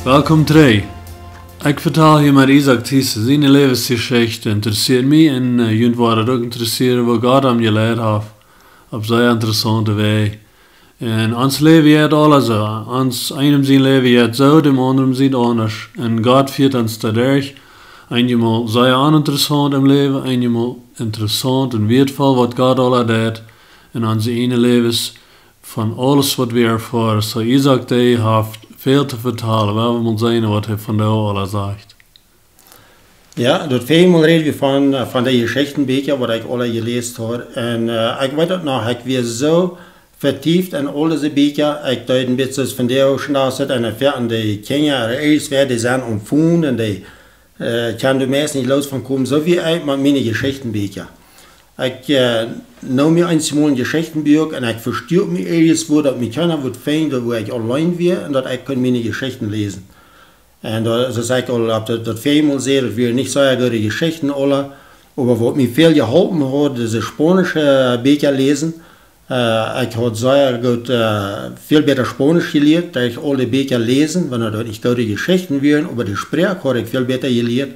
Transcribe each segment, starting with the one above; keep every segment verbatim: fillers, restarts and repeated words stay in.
Welkom trigj. Ekj vetal hia met Isaak Thiessen siene Läwensjeschicht. Interessieet mie un, äh, junt woat daut uk interessieren, woo Gott am jeleit haft opp sea interessaunte Wäaj. Un ons Läwen jeit aula soo. Ons eenem sien Läwen jeit soo, däm aundren sien aundasch. Un Gott fieet ons doaderch. Eenjemol sea oninteressaunt em Läwen, eenjemol interessaunt un wieetvoll, waut Gott aula deit en onse ieejne Läwens von aules, waut wie erfoaren. Soo Isaak, dee haft väl to vetalen. Wie wellen mol seenen, waut hee vondoag aula sajcht. Jo, daut väaje Mol räd wie von, äh, von de Jeschichtenbieekja, waut ekj aula jeläst haud. Un, äh, ekj weet daut noch, ekj wia soo vetieft en aul dise Bieekja. Ekj deed een bät soo aus vondoag, soo aus daut en de Fäa-, en de Kjinja, ea es wäa, dee sent aum Phone un dee, äh, kjennen doa meist nich loos von komen. Soo wia ekj met miene Jeschichtenbieekja. Ekj, äh, neem mie eemol een Jeschichtenbuak un ekj vestuak mie irjentwua, daut mie kjeena wudd finjen, daut wua ekj auleen wia un daut ekj kunn miene Jeschichten läsen. Un daut, soo aus ekj aul opp daut, daut väaje Mol säd, daut wieren nich sea goode Jeschichten aula, oba waut mie väl jeholpen haud, dise spaunische Bieekja läsen. Äh, ekj haud sea goot, äh, väl bäta Spaunisch jelieet, derch aul de Bieekja läsen, wan daut nich goode Jeschichten wieren, oba de Sproak haud ekj väl bäta jelieet.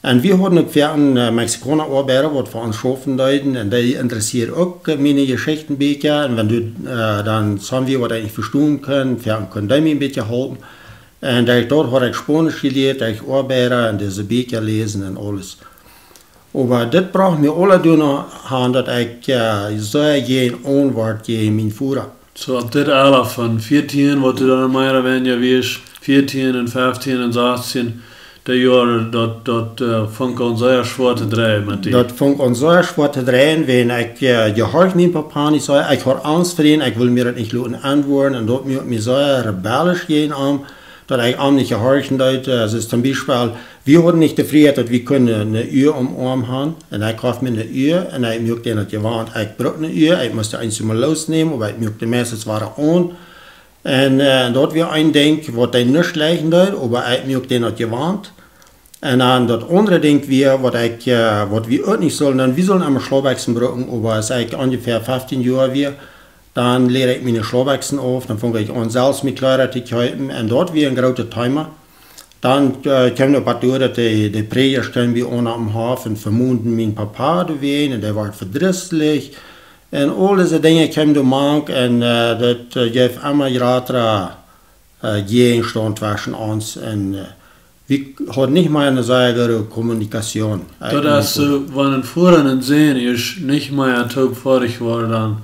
Un wie hauden uk väl, äh, Mexikauna Oabeida, waut fa ons schaufen deeden, un dee interessieeden uk, äh, miene Jeschichtenbieekja. Un wan du, äh, dan sent wie waut ekj nich vestonen kunn, väl kunnen dee mie een bät halpen. Un derch daut haud ekj Spaunisch jelieet, derch Oabeida un dise Bieekja läsen un aules. Oba dit brocht mie aula doano han, daut ekj, äh, sea jäajen aun wort jäajen mienen Voda. Soo opp dit Ella von vieetieen, waut du dan mea ooda weinja wieescht, vieetieen un feftieen un sastieen, dee Joaren, daut, daut, äh, funk aun sea schwoa to dreien met die. Daut funk aun sea schwoa to dreien, wiels ekj, äh, jehorcht mienen Papa nich soo, ekj haud Angst fa dän, ekj wull mie daut nich loten enwoaren, un daut muak mie sea rebellisch jäajen am, daut ekj am nich jehorchen deed. Äh, soo aus toom Biespel, wie hauden nich de Frieheit, daut wie kunnen eene Ua aum Oarm han. Un ekj koft mie eene Ua, un ekj muak dän daut jewant. Ekj bruck eene Ua, ekj must dee eensjemol loosnämen, oba ekj muak dee meistens wada aun. Un, äh, daut wia een Dinkj, waut dee nich jlikjen deed, oba ekj muak dän daut jewant. Un dan daut aundre Dinkj wia, waut ekj, äh, waut wie uk nich sullen, dan wie sullen emma Schlaubbekjsen brucken, oba aus ekj onjefäa feftieen Joa wia, dan lieed ekj miene Schlaubbekjsen auf, dan funk ekj aun selfst mie Kjleeda to kjeepen, un daut wia een grootet Thema. Dan, äh, kjeem daut bat doa, daut de, de Prädjasch kjeemen bie ons oppem Hoff un vemonden mienen Papa doawäajen, un dee wort vedrisslich. Un aul dise Dinja kjeemen doa mank, un, äh, daut, äh, jeef emma jratre, äh, Jäajenstaunt tweschen ons, un, äh, wie hauden nich mea eene sea goode Kommunikation. Daut es soo, wan een Voda un een Sän es nich mea toop foadich worden, dan,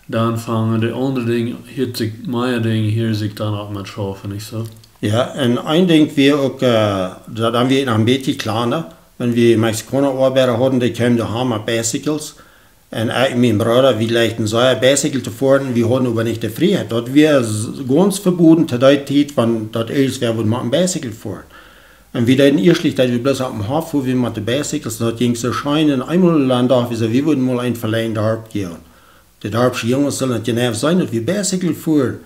dan fangen de aundre Dinja, hia sikj, mea Dinja hia sikj dan opp met schaufen, nich soo? Jo, un een Dinkj wia uk, äh, daut dan wie noch een bät kjlanda, wan wie Mexikauna Oabeida hauden, dee kjeemen doa han met Bicycles. Un ekj un mien Brooda, wie lechten sea Bicycle to foaren, wie hauden oba nich de Frieheit. Daut wia s-, gaunz veboden to dee Tiet, wan daut ieescht wia, wua wie met een Bicycle foaren. Un wie deeden ieeschtlich, daut wie bloos oppem Hoff, wua wie met de Bicycles, daut jinkj soo scheen. Un eemol dan docht wie soo, wie wudden mol een Velendarp jäajen. De Darpsche Junges sullen daut jeneiw seenen, daut wie Bicycle foaren.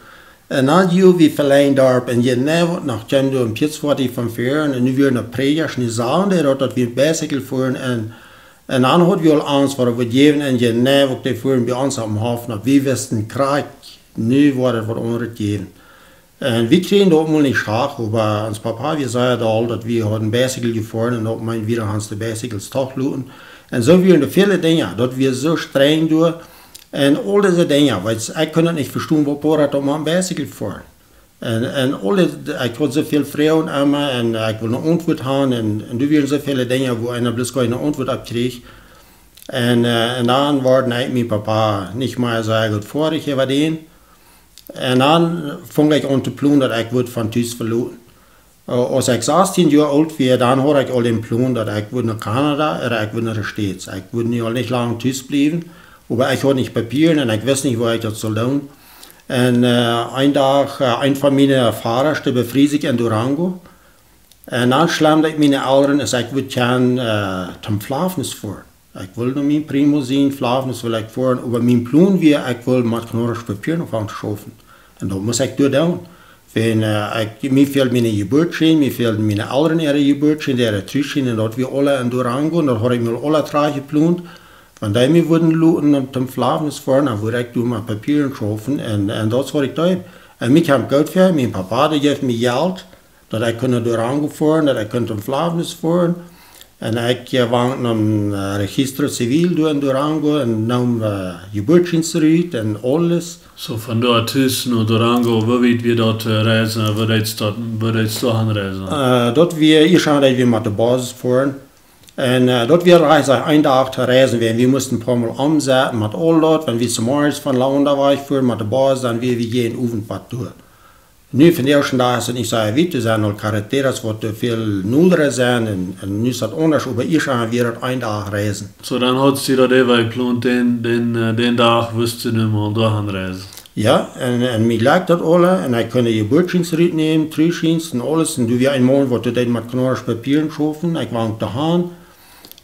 Un dan jäajen wie Velendarp, un jeneiw noch kjeem doa een Pietzfoatich von väaren, un nu wieren de Prädjasch nich sajen, dee daut, daut wie Bicycle foaren, un Un dan hauden wie aul Angst, waut et wudd jäwen, un jeneiw uk dee foaren bie ons oppem Hoff, un wie wisten krakjt, nu woat et waut aundret jäwen. Un wie kjrieejen daut mol nich schrach, oba ons Papa, wie säden aul, daut wie hauden Bicycle jefoaren, un daut meent, wie dan han de Bicycles toch loten. Un soo wieren doa väle Dinja, daut wia soo strenj doa. Un aul dise Dinja, wiels ekj kunn daut nich vestonen, woo daut daut met een Bicycle foaren. Un, un aule, ekj haud soo väl Froagen aun mie un ekj wull ne Auntwuat han un, un doa wieren soo väle Dinja, wua eena bloos kjeene Auntwuat opp kjrieech. Un, äh, un dan wort ekj, mien Papa, nich mea soo goot foadich äwa dän. Un dan funk ekj aun to plonen, daut ekj wudd von Tus veloten. Äh, aus ekj sastieen Joa oolt wia, dan haud ekj aul dän Plon, daut ekj wudd no Kanada ooda ekj wudd no de States. Ekj wudd nu aul nich lang Tus bliewen, oba ekj haud nich Papieren un ekj wist nich, woo ekj daut sull doonen. Un, äh, een Dach, äh, een von miene Vodasch, dee befried sikj en Durango. Un dan schlemd ekj miene Elren, aus ekj wudd kjennen, äh, toom Flafnis foaren. Ekj wull no mien Primo sien Flafnis wull ekj foaren, oba mien Plon wia, ekj wull met kjnodrikje Papieren aunfangen to schaufen. Un daut must ekj doa doonen. Wan, äh, ekj, mie fäld miene Jeburtsschien, mie fäld miene Elren äare Jeburtsschien, äare Trueschien, un daut wia aula en Durango, un daut haud ekj mie aula trajcht jeplont. Wan dee mie wudden loten toom Flafnis foaren, dan wudd ekj doa met Papieren schaufen, un, un daut es waut ekj deed. Un mie kjeem goot väa, mien Papa, dee jeef mie Jelt, daut ekj kunn no Durango foaren, daut ekj kunn no Flavnis foaren. Un ekj, äh, wia no, äh, Registro Civil doa en Durango un neem, äh, Jebuatsdienst rut un aules. Soo von doa tus no Durango, woo wiet wia daut, äh, reisen, woo deetst daut, woo deetst du aunreisen? Äh, daut wia, ieescht haud wie met de Bus foaren. Un, äh, daut wia eejentlich een Dach to reisen, wiels wie musten een poa Mol omsetten met aul daut, wan wie zemorjes von Launda wajch fuaren met de Bus, dan wia wie jieda Owent waut doa. Nu, vondoag dän Dach es et nich soo wiet, doa sent aul carreteras waut väl noda sent un, un nu es daut aundasch, oba ieescht wia daut een Dach reisen. Soo, dan haudst du daut äwa jeplont, dän, dän, äh, dän Dach wist du nu mol doa aunreisen. Jo, un, un mie jlikj daut aule, un ekj kunn de Jebuatsdienst rutnämen, Trutdienst un aules, un doa wia een Maun waut doa deed met knarische Papieren schaufen, ekj wia doa han.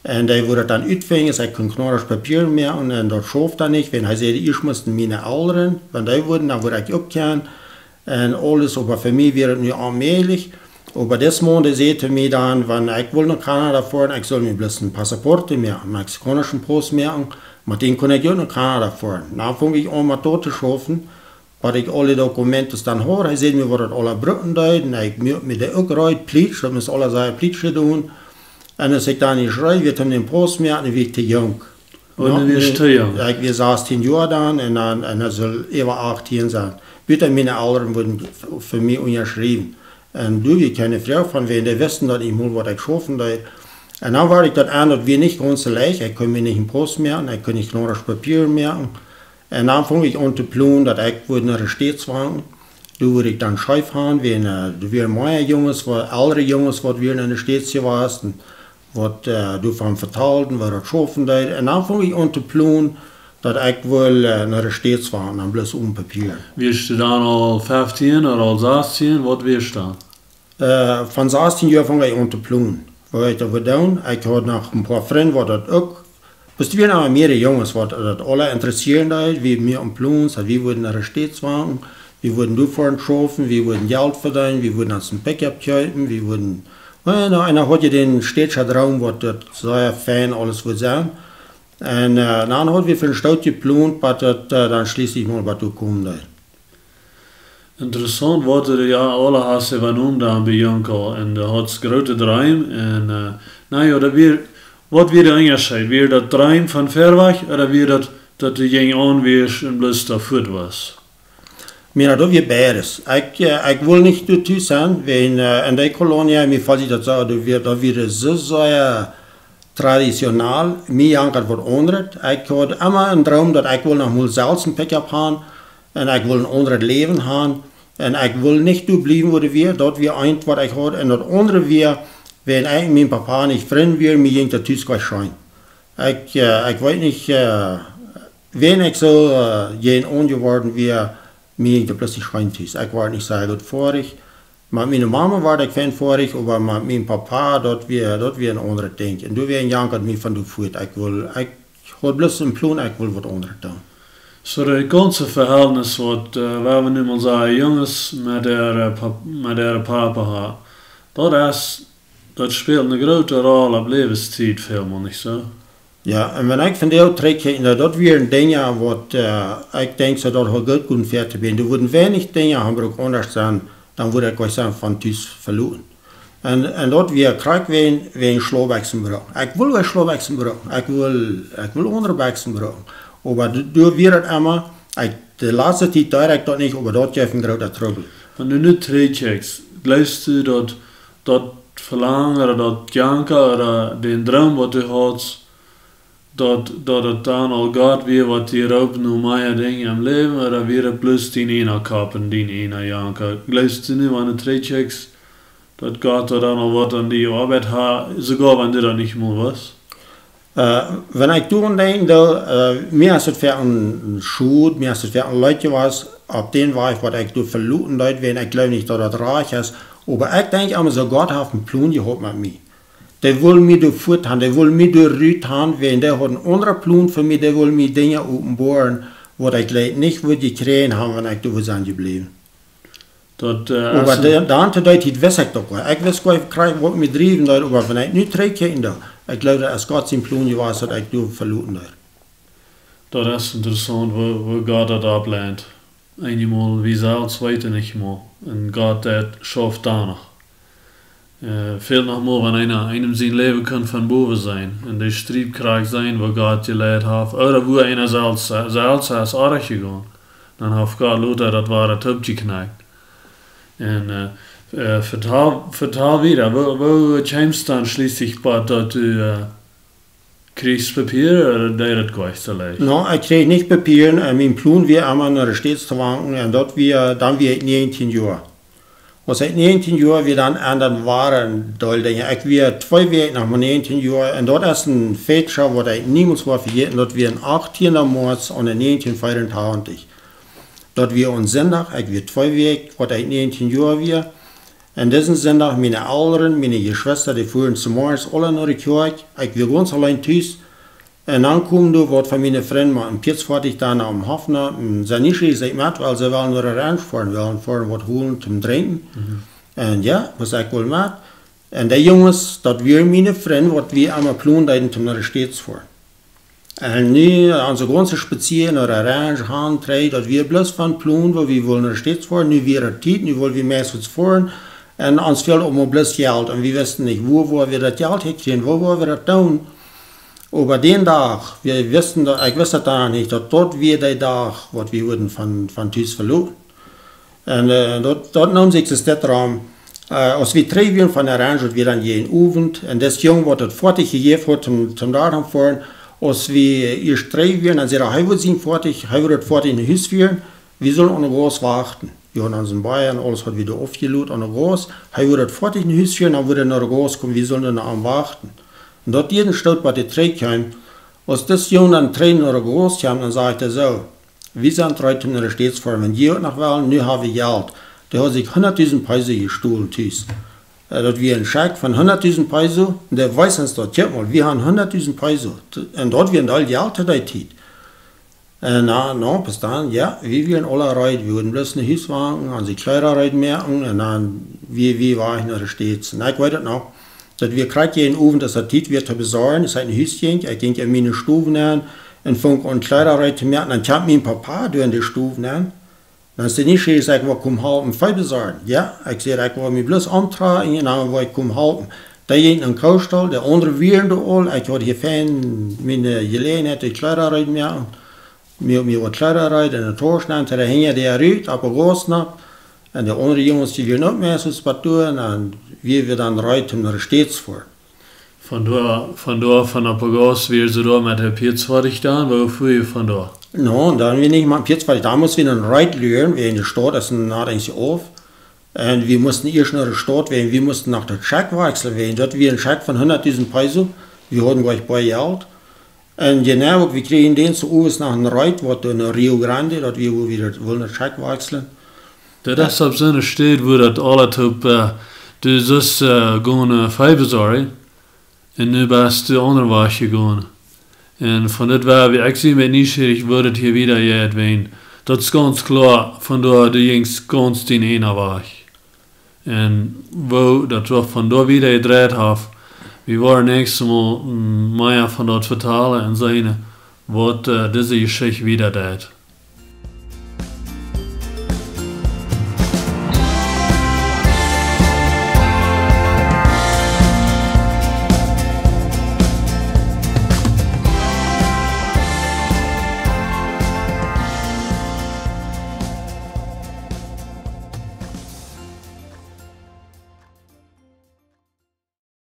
Un dee wudd daut dan utfinjen, aus ekj kunn knarische Papieren moaken, un daut schauft dan nich, wiels hee säd, ieescht musten miene Elren, wan dee wudden, dan wudd ekj uk kjennen. Un aules, oba fa mie wia et nu onmäajlich. Oba dis Maun, dee säd to mie dan, wan ekj wull no Kanada foaren, ekj sull mie bloos een Passaport moaken, een mexikaunischen Paus moaken, met dän kunn ekj uk no Kanada foaren. Dan funk ekj aun met daut to schaufen, waut ekj aule Dokumenten dan haud. Hee säd mie, waut daut aula brucken deed, un ekj muak mie dee uk reed, plietsch, daut must aula sea plietsch doonen. Un aus ekj dan hia schreef, wia hee dän Paus moaken, dan wia ekj too junk. Oh, dan wia ekj too junk. Jo, ekj wia sastieen Joa dan un dan, un hee sull äwa achttieen sennen. Buta miene Elren wudden fa, fa mie unjaschriewen. Un doa wia kjeene Froag von, wiels dee wisten daut nich mol, waut ekj schaufen deed. Un dan wort ekj daut aun, daut wia nich gaunz soo leicht. Ekj kunn mie nich een Paus moaken, ekj kunn nich knarische Papieren moaken. Un dan funk ekj aun to plonen, daut ekj wudd no de States foaren. Doa wudd ekj dan Schäf han, wiels, äh, doa wieren mea Junges, waut, elre Junges, waut wieren en de States jewast, un waut, äh, doavon vetalden, waut daut schaufen deed. Un dan funk ekj aun to plonen, daut ekj wull, äh, no de States foaren, dan bloos one Papieren. Wieescht du dan aul feftieen ooda aul sastieen? Waut wieescht du dan? Äh, von sastieen Joa funk ekj aun to plonen. Waut ekj doa wudd doonen, ekj haud noch een poa Frind, waut daut uk, bloos doa wieren noch mea Junges, waut daut aula interessieren deed, woo wie ploonden, daut wie wudden no de States foaren, wie wudden doa foaren schaufen, wie wudden Jelt vedeenen, wie wudden ons een Pickup kjeepen, wie wudden, na jo, eena haud je dän städtschen Droom, waut daut sea fein aules wudd sennen. Un, äh, dan haud wie fa een Stoot jeplont, waut daut, äh, dan schlieslich mol waut toom komen deed. Interessaunt, waut du jo aula hast äwajenomen dan bie Janko. Un du hast groote Dreem. Un, äh, na jo, daut wia, waut wia de Unjascheet? Wia daut Dreem von wiet wajch, ooda wia daut, daut du jinjst aun wieescht un bloos doa fuat wieescht? Mira, daut wia beides. Ekj, äh, ekj wull nich doa tus sennen, wiels, äh, en de Kolonie, mie felt daut soo, daut wia, daut wia soo sea traditionell, mie jankad waut aundret. Ekj haud emma een Droom, daut ekj wull noch mol selfst een Pickup han, un ekj wull een aundret Läwen han. Un ekj wull nich doa bliewen, wua ekj wia. Daut wia eent, waut ekj haud. Un daut aundre wia, wan ekj un mien Papa nich Frind wieren, mie jinkj daut tus goa scheen. Ekj, äh, ekj weet nich, äh, wan ekj soo, äh, jäajenaun jeworden wia, mie jinkj daut bloos nich scheen tus. Ekj wort nich soo goot foadich. Met miene Mama wort ekj fein foadich, oba met mien Papa, daut wia, daut wia een aundret Dinkj. Un doa wia een jankad mie von doa fuat. Ekj wull, ekj haud bloos een Plon, ekj wull waut aundret doonen. Soo, daut gaunze Vehältnis waut, äh, wua wie nu mol sajen, Junges met äare, äh, Pap-, met äare Papa han, daut es, daut spält eene groote Roll opp Läwenstiet, väl mol, nich soo? Jo, un wan ekj vondoag trigjkjikj, daut, daut wieren Dinja waut, äh, ekj denkj, soo daut haud goot kunnen wieda to gonen. Doa wudden weinich Dinja han brukt aundasch sennen, dan wudd ekj uk sennen von tus veloten. Un, un daut wia krakjt wäajen, wäajen Schlaubbekjsen brucken. Ekj wull wada Schlaubbekjsen brucken. Ekj wull, ekj wull aundre Bekjsen brucken. Oba d-, doa wia daut emma, ekj, de latste Tiet deed ekj daut nich, oba daut jeef een grooten Trubbel. Wan du nu trigjkjikjst, jleefst du daut, daut Velangen ooda daut Janken ooda dän Droom waut du haudst, daut, daut et dan aul Gott wia waut die roopt no mea Dinja em Läwen, ooda wia et bloos dien eena Kopp un dien eena Janken? Jleefst du nu, wan du trigjkjikjst, daut Gott doa dan aul waut aun die jeoabeit haud, soogoa wan du daut nich mol wist? Äh, wan ekj doaraun denkj, dan, äh, mie es et fa een Schod, mie es et fa een Leet jewast, opp dän Wajch waut ekj doa veloten deed, wan ekj jleew nich daut daut rajcht es, oba ekj denkj emma soo, Gott haft een Plon jehaut met mie. Dee wull mie doa fuat han, dee wull mie doa rut han, wan dee haud een aundren Plon fa mie, dee wull mie Dinja openboaren, waut ekj veleicht nich wudd jekjräajen han, wan ekj doa wudd sennen jebläwen. Daut, äh, oba es een de-, dan to dee Tiet wist ekj daut goa. Ekj wist goa nich krakjt waut mie dreewen deed, oba wan ekj nu trigjkjikj, dan, ekj jleew, daut es Gott sien Plon jewast, daut ekj doa veloten deed. Daut es interessaunt, woo, woo Gott daut oppleent. Eenjemol, wie selfst weeten nich mol. Un Gott, dee schauft dan noch. Fält noch mau, wan eena eenem sien Läwen kaun von bowen seenen un de Striet krakjt seenen, woo Gott jeleit haft, ooda woo eena selfst, selfst es oajch jegonen. Dan haft Gott lota daut woare toopjekjnakjt. Un vetal wieda, woo kjeemst dan schlieslich bie daut du kjrieechst Papieren, ooda deed daut goanich soo leicht? No, ekj kjrieech nich Papieren un mien Plon wia emma no de States to wanken un daut wia, dan wia ekj näajentieen Joa. Aus ekj näajentieen Joa wia, dan endad woare een Deel Dinja. Ekj wia twee Wäakj no mien näajentieen Joa un daut es een Feature waut ekj niemols woa vejäten. Daut wia aum achtienden Moaz aun de näajentieen fiewentachentich. Daut wia een Sindach, ekj wia twee Wäakj waut ekj näajentieen Joa wia. Un disen Sindach, miene Elren, miene Jeschwista, dee fuaren zemorjes aula no de Kjoakj. Ekj wia gaunz auleen tus. Un dan kjeemen doa waut von miene Frind met een Pieetsfoatich dan aum Hoff no un sent nieschierich, aus ekj met well, see wellen no de Ranch foaren, wellen foaren waut holen toom drinkjen. Un jo, wist ekj woll met. Un dee Junges, daut wieren miene Frind waut wie emma Plon deeden toom no de States foaren. Un nu, onse gaunze Spazieren no de Ranch, han, trigj, daut wia bloos von Plon, woo wie wullen no de States foaren. Nu wia de Tiet, nu wullen wie meist foaren. Un ons fäld opp mau bloos Jelt un wie wisten nich, wua woa wie daut Jelt häakjrieen, woo woa wie daut doonen. Oba dän Dach, wie wisten daut, ekj wist daut dan nich, daut daut wia de Dach waut wie wudden von tus veloten. Un daut neem sikj soo dit rom, aus wie trigj wieren von de Ranch, daut wia dan jäajen Owent, un dis Jung waut daut Foatich jejäft haud toom doa han foaren, aus wie ieescht trigj wieren, dan säd hee, hee wudd sien Foatich, hee wudd daut Foatich no Hus fieren, wie sullen aun de Gauss wachten. Wie hauden onsen Bia un aules haud wie doa aufjelot aun de Gauss, hee wudd daut Foatich no Hus fieren, dan wudd hee no de Gauss komen, wie sullen doa no am wachten. Un daut dieed een Stoot, waut hee trigj kjeem. Aus dis Jung dan trigj no de Gauss kjeem, dan sajcht hee soo: Wie sent reed toom no de States foaren, wan jie uk noch wellen, nu ha wie Jelt. Dee haud sikj hundatdusent Peso jestolen tus. Daut wia een Schekj von hundatdusent Peso un dee wees ons daut: Kjikj mol, wie han hundatdusent Peso. Un daut wia een Deel Jelt to dee Tiet. Un no, no, bat dan, jo, wie wieren aula reed, wie wudden bloos no Hus wanken, onse Kjleeda reed moaken un dan wia wie wajch no de States. Un ekj weet daut noch, daut wia krakjt jäajen Owent, aus daut Tiet wia to besorjen, aus ekj no Hus jinkj, ekj jinkj en miene Stow nenn un funk aun Kjleeda reed to moaken, dan kjemt mien Papa doa en de Stow nenn. Dan es dee nieschierich, sajcht: Ekj woa komen halpen Vee besorjen. Jo, ekj säd, ekj woa mie bloos omtrakjen un dan woa ekj komen halpen. Dee jinkj nom Koostall, de aundre wieren doa aul, ekj haud hia fein miene Jeläajenheit de Kjleeda reed moaken, mie, mie waut Kjleeda reed un de Tausch nenn, hinja dee rut opp de Gauss nopp. Un de aundre Junges, dee wieren uk meist bat doa un dan wia wie dan reed toom no de States foaren. Von doa, von doa, von opp de Gauss wia see doa met de Pieetsfoatich dan, woo fua jie von doa? No, dan wia nich met Pieetsfoatich, dan musst wie dan reed luaren, wäajen de Staut es een Stootje auf. Un wie musten ieescht no de Staut, wäajen wie musten noch daut Schekj wajchslen, wäajen daut wia een Schekj von hundatdusent Peso, wie hauden goanich Jelt. Un jeneiw uk, wie kjrieejen dän soo owes noch een Reed, waut doa no Rio Grande, daut wia, wua wie daut wullen, daut Schekj wajchslen. Daut es opp soone Städ, wua daut aula toop, du sust gonen Vee besorjen un nu best du aundren Wajch jegonen. Un von dit wia wie, ekj sie mie nieschierich, woo daut hia wieda jeit, wäajen daut es gaunz kloa, von doa, du jinkjst gaunz dien eenen Wajch. Un woo daut doa von doa wieda jedreit haft, wie woaren näakjstet Mol mea von daut vetalen un seenen, waut dise Jeschicht wieda deit.